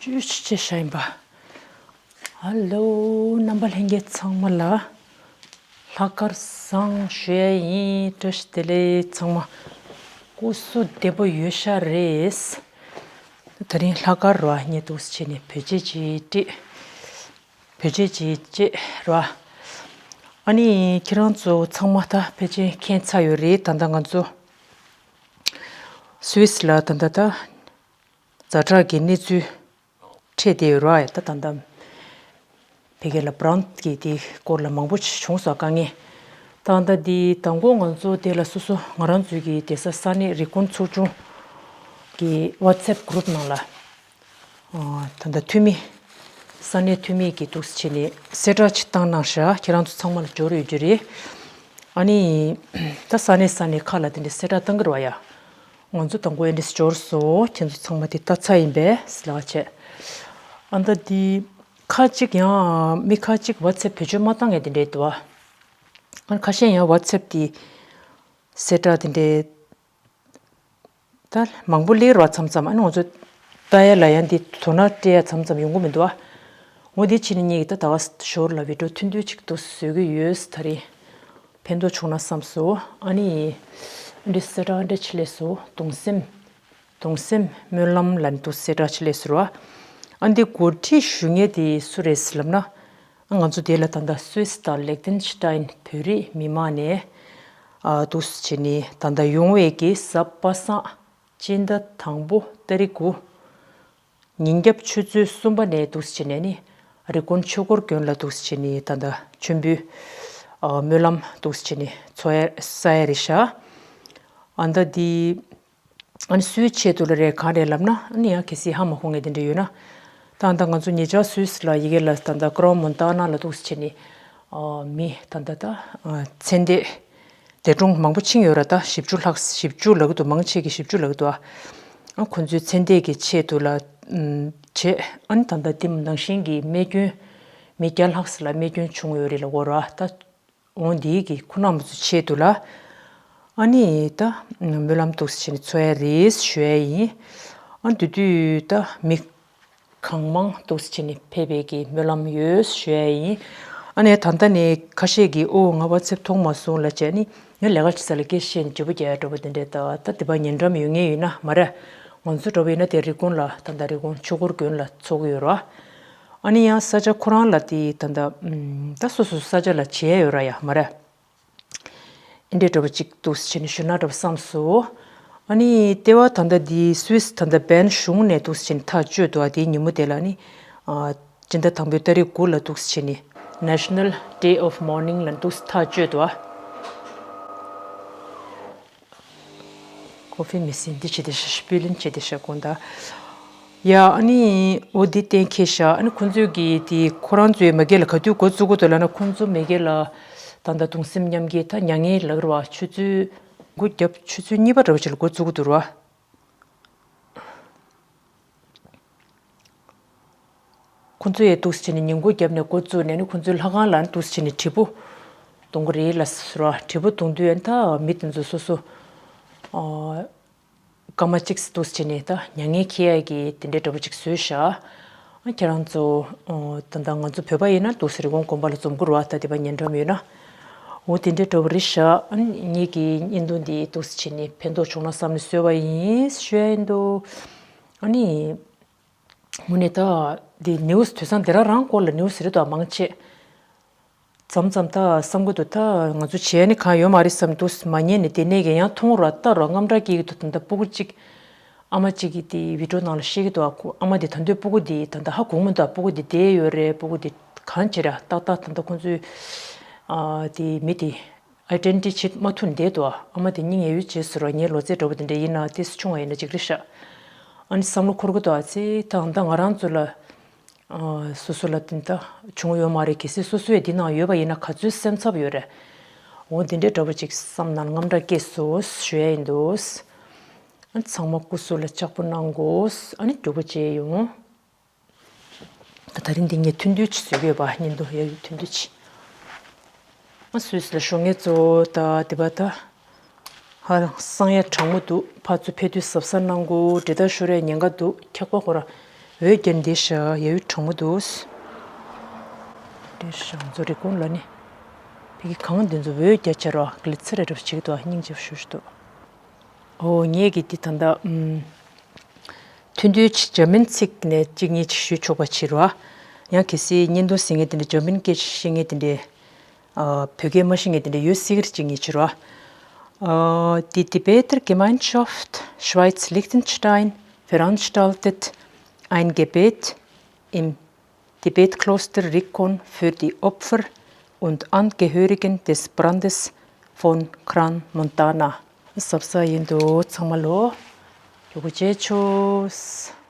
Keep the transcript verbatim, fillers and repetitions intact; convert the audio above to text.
ཇུས་ཆེ་ཤ་ཡིན་པ། ཧ་ལོ། རྣམ་པ་ལྷན་རྒྱས་ཚང་མ་ལ་ལྷག་དཀར་བཟང་ཞུ་ཡ་ཡིན། བཀྲ་ཤིས་བདེ་ལེགས། ཚང་མ་སྐུ་གཟུགས་བདེ་པོ་ཡོད་ཤ་རེད། ད་རིང་ལྷག་དཀར་རོ་ཉེ་དུས་བྱས་ནས་བོད་ཆས་ཅིག་སྤྲད། བོད་ཆས་ཅིག་སྤྲད་རོ། ཨ་ནི་ཁྱེད་རང་ཚོ་ཚང་མ་ད་ཕལ་ཆེར་མཁྱེན་ཚར་ཡོད་རེད། ད་ལྟ་ང་ཚོ་སུད་སི་ལ་ད་ལྟ་ད་ཛ་དྲག་གི་གནས་ཚུལ་འཕྲད་དེ་ཡོད་རེད་བ། ད་ད་ལྟ་བོད་སྐད་ལ་བྷ་རན་གྱི་དེ་སྐོར་ལ་མང་པོ་བྱུང་སོང་དཀའ་ངལ། ད་ལྟ་འདི་དང་པོ་ང་ཚོ་དེ་ལ་སོ་སོ་ང་རང་ཚོའི་གི་བསྡད་ས་ས་གནས་རི་ཀོན་ཚོགས་ཆུང་གི་WhatsApp group ནང་ལ་ད་ལྟ་འཐུས་མི་ས་གནས་འཐུས་མི་གི་འདུག་སེ་བྱས་ནས་གསལ་བསྒྲགས་ཅིག་བཏང་གནང་ཤག་ཁྱེད་རང་ཚོ་ཚང་མ་ལ་འབྱོར་ཡོད་རྒྱུ་རེད། ཨ་ནི་ད་ས་གནས་ས་གནས་ཁག་ལ་དེ་འདྲའི་གསལ་བསྒྲགས་བཏང་གི་རེད་བ་ཡ། ང་ཚོ་དང་པོ་ཨེ་འདྲས་འབྱོར་སོང་། ཁྱེད་ཚོ་ཚང་མ་དེ་ལྟ་ཚར་ཡིན་པས་ཟེར་ལབ་བྱས། ཨ་ད་དེ་ཁ་ཅིག་ཡང་མི་ཁ་ཅིག་WhatsApp་བེད་སྤྱོད་མ་བཏང་ཡ་དེ་འདྲས་འདུག་ཨ། ཨ་ཁ་ཤས་ཡང་WhatsApp་དེ་གསལ་བསྒྲགས་དེ་འདྲས་ད་མང་པོ་སླེབས་རོགས་མཚམས་མཚམས། ཨ་ནི་ང་ཚོ་ལྟ་ཡ་ལ་ཡང་འདི་དོ་སྣང་སྤྲད་ཡ་མཚམས་མཚམས་ཡོང་གི་མི་འདུག་ཨ། འོ་དེ་ཕྱིན་ནས་ངེད་ཀྱིས་ད་ད་ག་ཞོར་ལ་བི་ཌིའོ་ཐུང་ཐུང་ཅིག་ཏུ་བཟོ་གི་ཡོད། ད་རེས་ཕན་ཐོགས་བྱུང་ན་བསམ་སོང་། ཨ་ནི་འདི་གསལ་བསྒྲགས་འདྲ་ཆེ་ལས་སོ་གདུང་སེམས། གདུང་སེམས་སྨོན་ལམ་ལ་འདུག་གསལ་བསྒྲགས་ཆེ་ལས་ཟེར་བ། ཨ་འདི་འགོ་ཁྲིད་ཞུ་མཁན་དེ་སུ་རེད་ཟེར་ལབ་ན། ང་ཚོ་དེ་ལ་ད་ལྟ་སུད་སི་དང་ལེག་ཏེན་ཤི་ཏའིན་བོད་རིགས་མི་མང་ནས་ཨ་འདུག་སེ་བྱས་ནས་ད་ལྟ་ཡོང་བའི་གི་གཟའ་པ་སངས་སྤྱི་ཟླ་དང་པོ་ཏ་རིག་དགུ། ཉིན་རྒྱབ་ཆུ་ཚོད་གསུམ་པ་ནས་འདུག་སེ་བྱས་ནས་ནི་རི་ཀོན་ཆོས་འཁོར་དགོན་ལ་འདུག་སེ་བྱས་ནས་ད་ལྟ་མཆོད་འབུལ་ཨ་སྨོན་ལམ་འདུག་སེ་བྱས་ནས་འཚོགས་ཡ་ས་ཡ་རེད་ཤག་ཨ་ད་འདི་ཨ་ནི་སུའི་ཆེད་དུ་ལ་རེད་གང་རེད་ལབ་ན། ཨ་ནི་ཡང་གལ་སྲིད་ཧ་མ་གོ་མཁན་དེ་འདྲ་ཡོད་ན། ད་ལྟ་ང་ཚོ་ཉེ་ཆར་སུད་སི་ལ་ཡི་གེ་ལ་ད་ལྟ་ཀ་རོན་མོན་ཏཱ་ན་ལ་འདུག་སེ་བྱས་ནས་ཨ་མི་ད་ལྟ་ད་ཨ་ཚེ་འདས་འདས་གྲོངས་མང་པོ་ཕྱིན་ཡོད་ར། ད་བཞི་བཅུ་ལྷག་བཞི་བཅུ་ལབ་ཀྱི་འདུག་མང་ཆེ་གི་བཞི་བཅུ་ལབ་ཀྱི་འདུག་ཨ་ཁོ་ཚོའི་ཚེ་འདས་ཀྱི་ཆེད་དུ་ལ་ཨམ་བྱས། ཨ་ནི་ད་ལྟ་དེ་ནང་བཞིན་གྱི་རྨས་སྐྱོན་མི་བརྒྱ་ལྷག་ཙམ་ལ་རྨས་སྐྱོན་བྱུང་ཡོད་རེད་ལབ་ཀྱི་ཡོད་ར། ད་འོ་འདི་གི་ཁོང་རྣམ་པ་ཚོའི་ཆེད་དུ་ལ་ཨ་ནི་ད་སྨོན་ལམ་འདུག་སེ་བྱས་ནས་འཚོགས་ཡ་རེད་ཞུ་ཡ་ཡིན། ཨ་དེ་དུས་ད་མི་གང་མང་འདུག་སེ་བྱས་ནས་ཕེབས་པའི་གི་སྨོན་ལམ་ཡོད་ཞུ་ཡ་ཡིན། ཨ་ནི་ད་ལྟ་ནས་ཁ་ཤས་ཀྱིས་ཨོ་ང་ཝ་ཚེབ་མཐོང་མ་སོང་ལབ་བྱས་ནི། ངས་ལས་ཀ་བྱེད་ས་ལ་སྐད་བཤད་ནས་བརྗེ་པོ་རྒྱག་ཡ་འདྲ་པོ་དེ་འདྲས། ད་ད་དེ་པ་ཉེ་འགྲམ་ཡོད་མཁན་ཡིན་ན་མ་རེད། ང་ཚོ་འདྲ་པོ་ཡིན་ན་དེ་རི་ཀོན་ལ་ད་ལྟ་རི་ཀོན་ཆོས་འཁོར་དགོན་ལ་འཚོགས་ཀྱི་ཡོད་ར། ཨ་ནི་ཡང་ས་ཆ་ཁོ་རང་ལ་དེ་ད་ལྟ་ད་སོ་སོ་ས་ཆ་ལ་བྱེད་ཡ་ཡོད་ར་ཡ་མ་རེད། ཨེ་འདྲས་འདྲ་པོ་ཅིག་འདུག་སེ་བྱས་ནས་ཞུ་ན་འདྲ་པོ་བསམ་སོང་། ཨ་ནི་ལྟེ་བ་ད་ལྟ་འདི་སུད་སི་ད་ལྟ་བན་གཞུང་ནས་འདུག་སེ་བྱས་ནས་ཐག་གཅོད་འདུག་ཨ། དེའི་ཉིན་མོ་དེ་ལ་ནི་ཨ་སྤྱི་ཟླ་དང་པོའི་ཏ་རིག་དགུ་ལ་འདུག་སེ་བྱས་ནས་National Day of Mourning་ལ་འདུག་སེ་ཐག་གཅོད་འདུག་ཨ། ཀོ་ཧྥི་མི་སྲིད་འདི་བྱེད་དེ་ཤ་སྤུས་ལེན་བྱེད་དེ་ཤ་དགོངས་དག་ཡ། ཨ་ནི་འོ་འདི་གཏན་འཁེལ་ཤག་ཨ་ནི་ཁོང་ཚོས་ཀྱི་དེ་ཁོ་རང་ཚོའི་མ་གི་ལ་ག་དུས་འགོ་བཙུགས་ཀྱི་འདུག་ལབ་ན། ཁོང་ཚོ་མ་གི་ལ་ད་ལྟ་གདུང་སེམས་མཉམ་སྐྱེད་ད་མྱ་ངན་ལབ་རེད་བ། ཆུ་ཚོད་འགོ་བརྒྱབ་ཆུ་ཚོད་གཉིས་པ་འདྲ་པོ་ཅིག་ལ་འགོ་བཙུགས་ཀྱི་འདུག་རེད་བ། ཁོང་ཚོ་ཡས་འདུག་སེ་བྱས་ནས་ཉིན་གུང་རྒྱབ་ནས་འགོ་བཙུགས་ནས་ནི་ཁོང་ཚོའི་ལྷ་ཁང་ལ་འདུག་སེ་བྱས་ནས་དྲིལ་བུ་གཏོང་གི་རེད་ལབ་ཟེར་བ། དྲིལ་བུ་གཏོང་དུས་ཡང་ད་མི་དེ་ཚོ་སོ་སོ་ཨ་སྐར་མ་གཅིག་འདུག་སེ་བྱས་ནས་ད་མྱ་ངན་འཁྱེར་ཡ་གི་དེ་འདྲའི་འདྲ་པོ་ཅིག་བཟོས་ཤག་ཨ་ཁྱེད་རང་ཚོ་ཨ་ད་ད་ང་ཚོ་བོད་པ་ཡིན་ན་འདུག་སེ་རི་ཀོན་དགོན་པ་ལ་འཛོམས་ཀྱི་རེད་བ། ད་དེ་པ་ཉེ་འགྲམ་ཡོད་ན། འོ་དེ་འདྲའི་འདྲ་པོ་རེད་ཤག་ཨ་ངེད་ཀྱི་བརྙན་ཐུང་འདི་འདུག་སེ་བྱས་ནས་ཕན་ཐོགས་བྱུང་ན་བསམ་ནས་བཟོས་པ་ཡིན་ཞུ་ཡ་ཡིན་འདུག་ཨ་ནི། དངོས་གནས་ད་འདི་ནིའུ་སི་དེང་སང་དེ་རང་རང་སྐོར་ལ་ནིའུ་སི་རེད་དོ་མང་ཆེ། མཚམས་མཚམས་ད་བསམ་གི་འདུག་ད་ང་ཚོ་བྱས་ནི་གང་ཡོད་མ་རེད་བསམ་འདུག་མ་ཉན་ནས་དེ་ནས་གི་ཡང་མཐོང་ར་ལྟ་ར་དངངས་སྐྲག་སྐྱེ་གི་འདུག་ད་ལྟ་སྤུ་གུ་གཅིག་ཨ་མ་གཅིག་གིས་དེ་བི་ཌིའོ་ནང་ལ་བཤད་ཀྱི་འདུག་ཨ་ཁུ་ཨ་མ་དེ་ད་དུང་སྤུ་གུ་དེ་ད་ལྟ་ཧ་གོ་མི་འདུག་སྤུ་གུ་དེ་བསྡད་ཡོད་རེད། སྤུ་གུ་དེ་གང་བྱེད་ར་ཏག་ཏག་ད་ལྟ་ཁོང་ཚོའི་ཨ་དེ་མི་དེ། ཨའི་ཌེན་ཊི་ཊི་བྱེད་མ་ཐུབ་བསྡད་འདུག་ཨ་མ་དེ་སྙིང་ཡ་ཡོད་བྱས་ཟེར་རོ། ངའི་ལོ་ཚད་འདྲ་པོ་དེ་འདྲ་ཡིན་ན་ཏོག་ཙམ་ཆུང་བ་ཡིན་ན་ཅིག་རེད་ཤག་ཨ་ནི་བསམ་བློ་འཁོར་གི་འདུག་ཨ་ཙི་ད་ད་ང་རང་ཚོ་ལ་ཨ་སོ་སོ་ལ་དེ་འདྲ་བྱུང་ཡོད་མ་རེད། གལ་སྲིད་སོ་སོའི་འདི་ནང་ཡོད་པ་ཡིན་ན་ག་ཚོད་སེམས་འཚབ་ཡོད་རེད། འོ་འདི་འདྲའི་འདྲ་པོ་ཅིག་བསམ་ན་དངངས་སྐྲག་སྐྱེས་སོང་ཞུ་ཡ་ཡིན་འདུག་ཨ་ཚང་མ་སྐུ་གཟུགས་ལ་ལྕགས་པོ་གནང་དགོས། ཨ་ནི་མགྱོགས་པོ་མཇལ་ཡོང་། ད་ད་རིང་འདི་ངས་ཐུང་ཐུང་ཅིག་བཟོས་ཡོད་པ། བརྙན་ཐུང་ཡ་ཡུལ་ཐུང་ཐུང་ཅིག་ཨ་སུད་སི་ལ་ཞོགས་ངེ་ཚོ་ད་དེ་པ་ད་ཧ་ལས་ཡ་གྲང་མོ་འདུག་ཕར་ཚུར་ཕེབས་དུས་གཟབ་གཟབ་གནང་དགོས། འགྲོ་དང་ཤོར་ཡ་ཉེན་ཁ་འདུག་འཁྱག་པ་ཁོ་ར་ འོད་རྒྱལ་འདི་ཤ་ཡ་ཡུ་གྲོང་མོ་འདུག་འདི་ཤ་ང་ཚོ་རི་ཀོན་ལ་ནི། ཕ་གི་གངས་འདི་ཚོ་འོད་རྒྱ་ཆེ་རོ་ག་ལི་ཚེ་རེ་རོ་ཞིག་ཏུ་སྙིང་རྗེ་ཞུ་ཞུ་འདུག་འོ་ངས་གི་འདི་ད་ལྟ་ཨམ། ཐུང་ཐུང་ཅིག་འཇར་མན་ཚིག་ནས་གཅིག་གཉིས་ཅིག་ཞུས་ཆོག་པ་བྱེད་རོ། ཡང་གལ་སྲིད་བརྙན་ཐུང་གཟིགས་མཁན་དེ་འདྲ་འཇར་མན་སྐད་ཤེས་མཁན་དེ་འདྲ། ཨ། བོད་སྐད་མ་ཤེས་མཁན་དེ་འདྲ་ཡོད་སྲིད་ཀྱི་རེད་གཅིག་གཉིས་བྱེད་རོ། ཨ། Die Tibeter Gemeinschaft Schweiz-Liechtenstein veranstaltet ein Gebet im Tibetkloster Rikon für die Opfer und Angehörigen des Brandes von Crans-Montana. གཟབ་གཟབ་ཡིན་འདུག་ཚང་མ་ལོ། ཡོ་གུ་བྱས་ཆོག